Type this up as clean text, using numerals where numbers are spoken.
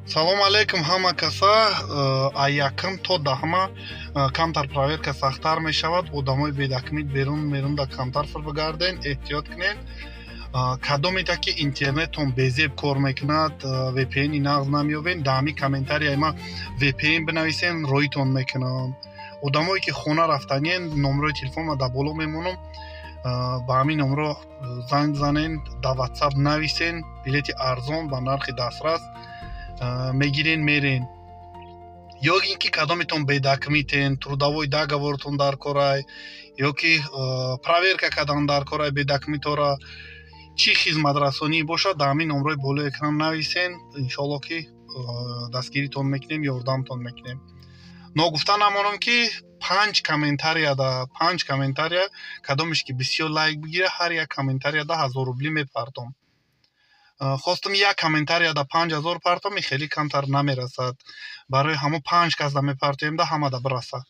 Салом алейкум, ҳама каса. А якм то 10-ма камтар проверка сахттар мешавад. Одамои бедокумент берун мерунда камтар фир бигарден, эҳтиёт кунед. Кадомета ки интернеттон безеб кор мекунад, VPN-и нағз намеёбен, даҳами комментарияи ма VPN бинависен, роитон мекунам. Одамое ки хона рафтаниен, номерои телефонма дар боло мемонам, ба ҳамин номро занг занен, дар WhatsApp нависен, билети арзон ба нархи дастрас мегирен, мерен. Ё ин ки кадометон бедокументен, трудовой договортон дар корай ё ки проверка кардан дар корай бедокументора, чӣ хизматрасонӣ бошад, дар ҳамин номрои болои экран нависен, иншоалло ки дастгиритон мекунем, ёрдамтон мекунем. Ногуфта намонам, ки панҷ комментарияда, панҷ комментария кадомеш ки бисёр лайк бигира, ҳар як комментарияда 1000 рубли мепартом. Хостум як комментарияда 5000 партом, хеле камтар намерасад. Барои ҳамо панҷ касда мепартоем, да ҳамада бирасад.